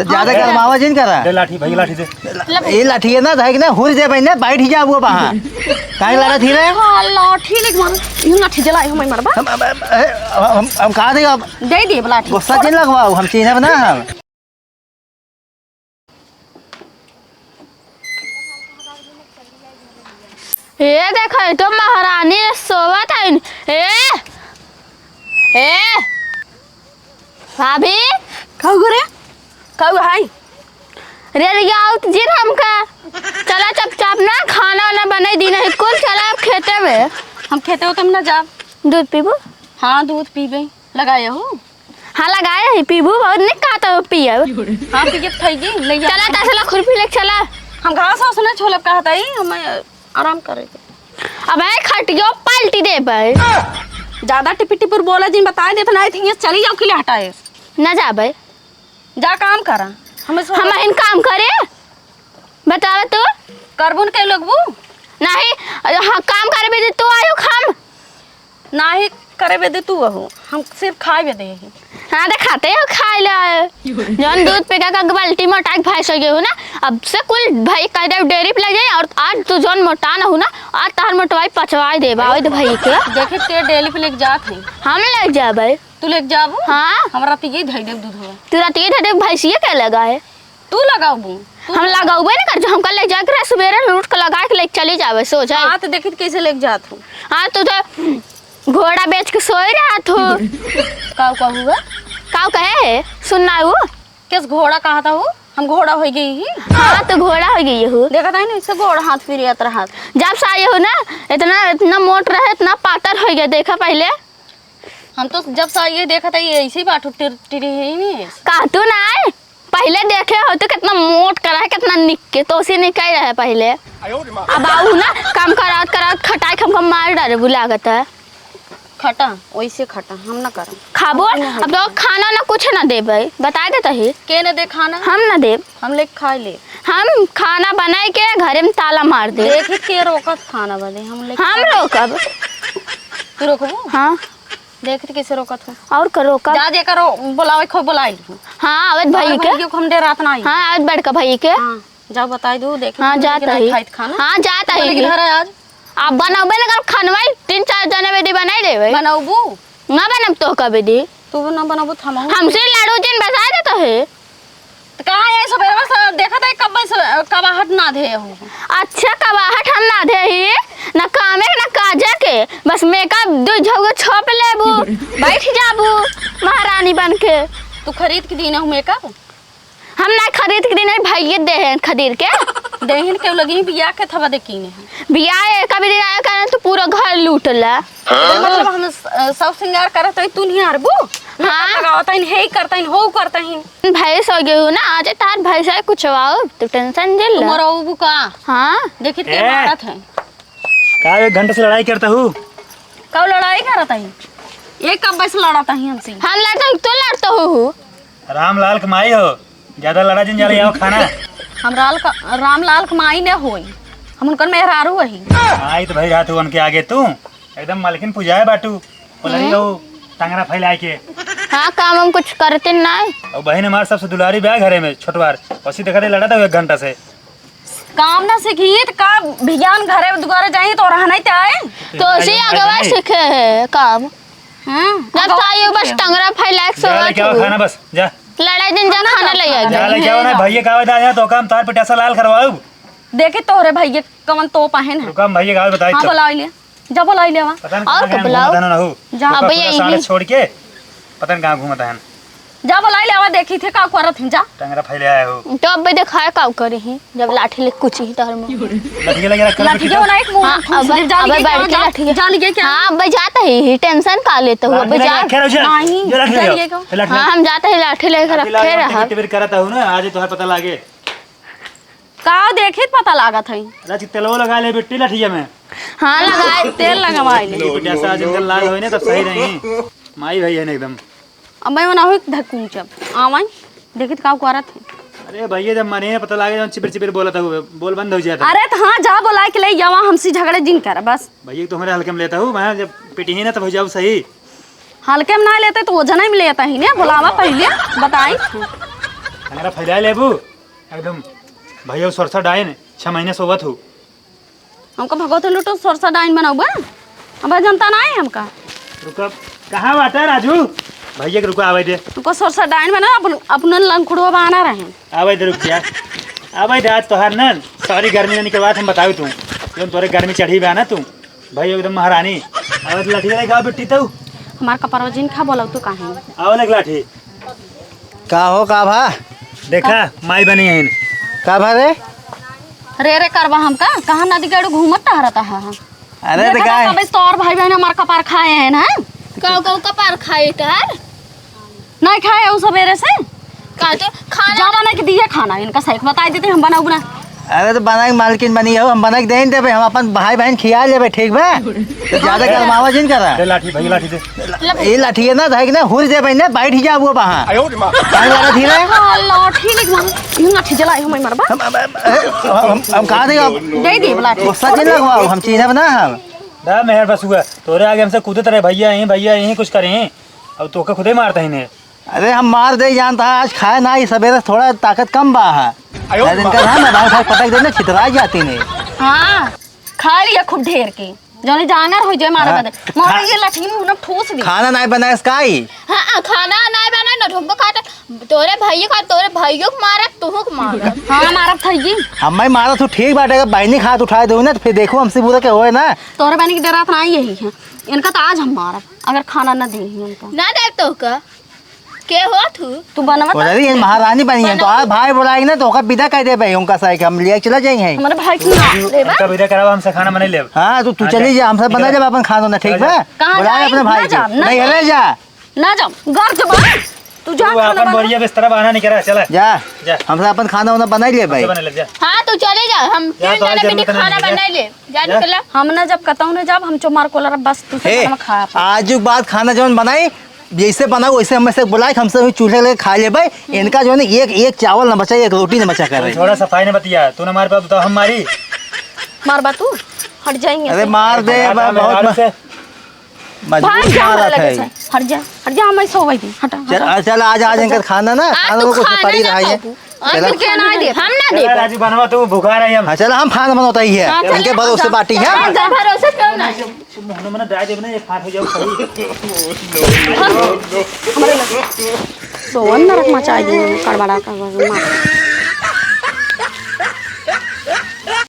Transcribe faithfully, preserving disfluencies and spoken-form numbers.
ज्यादा हाँ, गरमावा जिन करा। दे लाठी, भैया, लाठी दे। ए लाठी है ना, धाई के ना, हुर जे बहिने, बैठ जा वो बहा। काहे लड़ा थी रे? हाँ, लाठी लेके मार। यू लाठी जला, यू मैं मरबा। हम, हम, हम, हम, हम कहा दे अब? दे दे लाठी। गुस्सा जिन लगवाओ, हम चीन्हब ना हम। ए देखो, ई तो महारानी सोवत हईन। ए, ए, भाभी। कहू रे, कहू हाय। रे, रे, आओ तो जिन हमका। चला चुपचाप ना, खाना वाना बनाई दी नहीं, कुल चला अब खेते में। हम खेते होते में ना जाब। दूध पीबू? हाँ, दूध पीबे। लगाए हो? हाँ, लगाए ही, पीबू, बहुत निक कहत हो, पियब। हाँ, पी के थई जी, ले जा। चला, तसला खुरपी लेके चला। हम घास वास ना छोलब कहत हई, हम आराम करे के। अबे, खटियो पलटी देबे। ज्यादा टिपिर टिपिर बोला जिन, बताए देत नाहीं थी, चली जाओ, किले हटाए। ना जाबे। जा काम करा। हमें सो- हम हिन काम करे? बतावा तू। करबुन के लगबू? नाहीं, हाँ, काम करबे दे तू आयो खाम। नाहीं करबे दे तू अहू। हम सिर्फ खाए बे दे ही। हाँ, तो खाते हो, खाए ला। जौन दूध पी के का बाल्टी मोटा के भैंस हो गई हो ना, अब से कुल भाई कह दे डेयरी पे ले जाए और आज तू जौन मोटा ना हो ना, आज तार मोटवाई पचवाई देबा, ओए दे भाई के। देखे ते डेयरी पे लेके जात है। हम ले जाबे। तू लेके जाबू? हाँ। हम रात के धई देब दूधवा। तू रात के धई देब, भैंसिया के लगा है? तू लगाबू? तू हम लगा- लगाबे ना कर, जो हमका ले जाके रहे, सुबेरे उठ के लगा के लेके चली जावे, सो जाए। हाँ, तो देखित कैसे लेके जात हो। हाँ, तू तो घोड़ा बेच के सोए रहत हो। काऊ कहू है? काऊ कहे है? सुनना है वो? किस घोड़ा कहा था वो? हम घोड़ा हो गई ही। हाँ, तो घोड़ा हो गई हो। देखा था ना, इससे घोड़ा हाथ फिर यात्रा हाथ। जब से आए हो ना, इतना, इतना मोट रहे, इतना पातर हो गया, देखा पहले। हम तो जब से ये देखा था, ये ऐसे ही बाटू टिर-, टिरी है ही नहीं है। का तू ना आए? पहले देखे हो तो कितना मोट करा है, कितना निक के, तो उसे नहीं कह रहे पहले। अब आऊ ना, काम करात, करात खटाई के हमको मार डारे बुलागत है। खटा, वैसे खटा, हम ना करम। खाबो? हम ना अब तो खाना ना कुछ ना देबे, बता देता ही। के ना दे खाना? हम ना देब। हम लेके खा ले। हम खाना बनाए के घरे में ताला मार दे। देखित के रोकत खाना बने, हम लेके हम खा ले। रोकब। तू रोकबू? हाँ। देखित कैसे रोकत हो। और का रोकब? जा जेकर रो-, बोलावे खो बोलाई लू। हाँ, आवत भाई और के। भाई के हम डेरात ना आई। हाँ, आवत बड़का भाई के। हाँ, जाओ बताई दू, देखित हाँ, हम जात लेके आई। खाइत खाना। हाँ, जात आई। लेकिन घर आज। आप बनाबे ना कर खानवाई, तीन चार जने बेदी बनाई लेबे। बनाबू? ना बनब तो कबे दी। तू ना बनाबू, थमाऊ। हमसे लड़ो जिन बसा देता है। तो कहाँ है सुबेरवा से देखत है, कब से कबाहट ना दे हो। अच्छा, कबाहट हम ना दे ही, ना कामे के, ना काजे के, बस मेकअप दो झौगे छोप लेबू, बैठ जाबू महारानी बन के। तू खरीद के दीना हूँ मेकअप? हम ना खरीद के दीना, भैया दे हैं खरीद के। देहिन के लगी बिया के थवा दे कीने हैं। बिया एक भी दिन आया करन, तू पूरा घर लूट ला। एकर मतलब हम स-, सब सिंगार करत हई, तू नहीं हारबू? हाँ। लगावत हईन, हे करत हईन, हो करत हईन। भैंस हो गई हो ना, आज तार भैंस है, कुछ आओ, तू टेंशन दे ला। तुम्हारा उबू का? हाँ। देखित के ए। मारत है। का एक घंटे से लड़ाई करता हूँ? कब लड़ाई करत हई? ये कब से लड़त हई हमसे? हम लड़त हई, तू लड़त हो। रामलाल के माई हो, ज्यादा लड़ा जिन जाले, आओ खाना। हम राल का, रामलाल के माई ने होई, हम उनकर मेहरारू हई। माई तो भाई रहत हो उनके आगे तू। एकदम मालकिन पुजाए बाटू। बोलही हम्म। हो, टंगरा फैलाए के। हाँ, काम हम कुछ करते नाय। और बहिन हमार सबसे दुलारी बा घरे में, छोटवार। वसी देखा दे लड़ा था एक घंटा से। काम ना सीखी तो का भियान घरे दुआरे जाई तो रहना ही आए? तो उसी आगे सीखे है काम। हाँ, जब आगे से आइयो बस सीखे। टंगरा फैलाए के जा सोवत लेके आओ हूँ। खाना बस, जा। लड़ाई दिन जा खाना खाना ले आ जा। जा लेके आओ ना, भैया का बता जा तो काम तार पिटासा लाल करवाऊ। देखे तोहरे भैया कवन तोप आहिन है। रुका, हम भैया का बताई हाँ, तो। बुलाई ले। जा बुलाई ले आवा। पता नहीं और कहाँ का गए, बुलाओ। घूमत हन ना हो। जा। तो हाँ, भैया, पूरा सारे यही। छोड़ के पता नहीं कहाँ घूमत हन। जा बुलाई ले आवा, देखी थे का करत हैं, जा। टंगरा फैले आए हो। तो अब दिखाए का करे हैं, जब लाठी ले कुछ ही तोहर मुंह। लाठी लगे रख, लाठी के बना एक मुंह हाँ, फूस अब, दे, जा अब लिए बैठ क्या, के जा, लाठी के। जा लिए क्या? हाँ, अब जाता ही, ही टेंशन का लेते हो, अब लाठी लगे जा। रखे रहो, जा। नहीं, जा लाठी जा ले लिए आओ। क्या? लाठी हाँ, ले। हम जाता ही लाठी लेकर लाठी रखे लाओ, रहा। टिपिर करत हो ना, आज तोहर पता लागे। का देखित पता लागत है? अरे, तेलवा लगा ले बेटी लठिया में। हाँ, लगाए, तेल लगवाए ले। ये बेटा, आज इनका लाल होई ना, तब सही रही। माई भाई है ना एकदम। अब मैं मना हो धकूचब। आवाई, देखित का करत है। अरे भैया, जब मने पता लागे, जब चिपिर चिपिर बोलत है, बोल बंद हो जाता। अरे, तो हाँ, जा बुलाए के ले जावा, हमसे झगड़े जिन कर, बस। भैया, तो हमारे हल्के में लेता हूँ, मैं जब पिटी ही ना, तब हो जाओ सही। हल्के में ना लेते तो वजन ही में लेता ही ने, बुलावा पहले, बताई। हमरा फैला लेबू एकदम। भैया सरसा डाइन, छह महीने सोवत हूँ। हमका भगवती लूटो सरसा डाइन बनाऊ बा। अब जनता ना है हमका। रुका, कहाँ बाटा राजू? भैया के रुका, आवे दे। हमको सरसा डाइन बना, अपन, अपन लंखुड़वा बहाना रहे। आवे दे, रुक जा। आवे दे, आज तोहार नन सारी गर्मी निकलवा हम बताऊ तू। जौन तोरे गर्मी चढ़ी बा ना तू। भाई एकदम महारानी। आवत लाठी लेके आओ बिट्टी तू। हमार कपरवा जिन खा बोलऊ तू काहे? आओ लग लाठी। का हो, का भा? देखा, माई बनी है। का भा रे? रे रे करबा हमका, कहाँ नदी के आड़ू घूमत टहरत है? अरे तो देखा का ना, है? तबे से तो और भाई बहन हमार कपार खाए हैं ना। का, का कपार खाए तार? नहीं खाए हो सवेरे से? का तो खाना जा बना के दिए खाना, इनका सही बताई देते हम बनाऊ बना। अरे तो बना के मालकिन बनी हो, हम बना के दे देबे, हम अपन भाई बहन खिया लेबे, ठीक बा? तो ज्यादा गरमावा जिन करा। दे लाठी भाई, लाठी दे। ये लाठी है ना, धाई के ना हुर देबे ना, बैठ ही जाबो वहाँ। आयो रे माँ। काहे लगा धीरे? हाँ, लाठी निकलवा। ये लाठी जलाई हम मरबा। हम हम हम, हम, हम कहा देगा? दे दे लाठी। गुस्सा जिन लगवाओ, हम चीन्हब ना हम। दा मेहर बसुआ, तोरे आगे हमसे कूदत रहे भैया यहीं, भैया यहीं कुछ करें। अब तोके खुदे मारता ही ने। अरे हम मार दे जानता है, आज खाए ना ही सवेरे से थोड़ा ताकत कम बा है। आयो अरे इनका ना मैं भाई पटक देना छितरा जाती ने। हाँ, खा लिया खूब ढेर के। जौने जांगर हो जाए मारे हाँ। बदे। मोर खा- ये लठीन उन्हें ठूस दी। खाना नहीं बनाए इसका ही। हाँ, खाना नहीं बनाए ना, तुमको खाते तोरे भाई का, तोरे भाइयों को मारा, तुहू को मारा। हाँ, मारा था जी। हम मैं मारा तू ठीक बाटे, अगर बहनी खात उठाए दो ना तो फिर देखो हमसे बुरा क्या होए ना। तोरे बहनी की डरात ना यही है। इनका तो आज हम मारब, अगर खाना ना दे इनका। ना दे तो का? के हो तू? तू बनवा तो। अरे, ये महारानी बनी है, तो बनवा। आज भाई बुलाएंगे ना, तो ओका विदा कर दे भाई, उनका साइकिल हम लिए चला जाएंगे। हमारे भाई की ना लेबा? उनका विदा करावा, हमसे खाना बना लेब। हाँ, तो तू हाँ, चली जा। जा, हमसे बना लेब अपन खाना ना, ठीक बा? कहाँ बुलाए जाई? अपने भाई ना के। जा, ना नहीं, जा। अरे जा। ना जा, घर जबा। तू जा तू खाना अपन बना। बोरिया बिस्तरा बहाना नहीं करा, चला। जा। जा। हमसे अपन खाना वाना बना ले भाई। हमसे बना ले, जा। हाँ, तू चले जा, हम जा, तीन तो आज जने जरूरत बेटी नहीं खाना है, जा। बना ले। जा जा। निकला। हम ना जब कतौ ना जाब, हम चोमार कोलर बस तू से ए, खाना खा। आज के बाद खाना जौन बनाई, जैसे बनाओ वैसे हमें से बुलाए, हमसे वही चूल्हे लेके खा ले भाई। इनका जो है ना एक, एक चावल ना बचा, एक रोटी ना बचा करे। थोड़ा सफाई ने बतिया, तू ना मार पाओ तो हम मारी। मारबा तू, हट जाएंगे अरे से। मार दे, हटा बा-, मेरे बहुत आलू म-, से। मजबूत भाग जा, मारत हमारे है। लगे से। हट जा, हट जा, हम ऐसे हो गई थी। हटा, चल, हटा। आ, चल, आज, आज इनका खाना ना, आज खाना तू को खाना पड़ी ना रहा है। खाबू। आज चला। तू खाना ना दे। हम ना दे। चला, राजू बनवा, तू भूखा रही हम। हाँ, चला, हम खाना बनवता ही है। हाँ, चल, इनके भरोसे जा। बाटी है। हाँ, जा, भरोसे क्यों ना? मनो मनो डाल देबे ना, ये फाट हो जाओ सही। हमारे लगे। सोवन नरक मचाई दी, कड़बड़ा, कड़बड़ा, मार।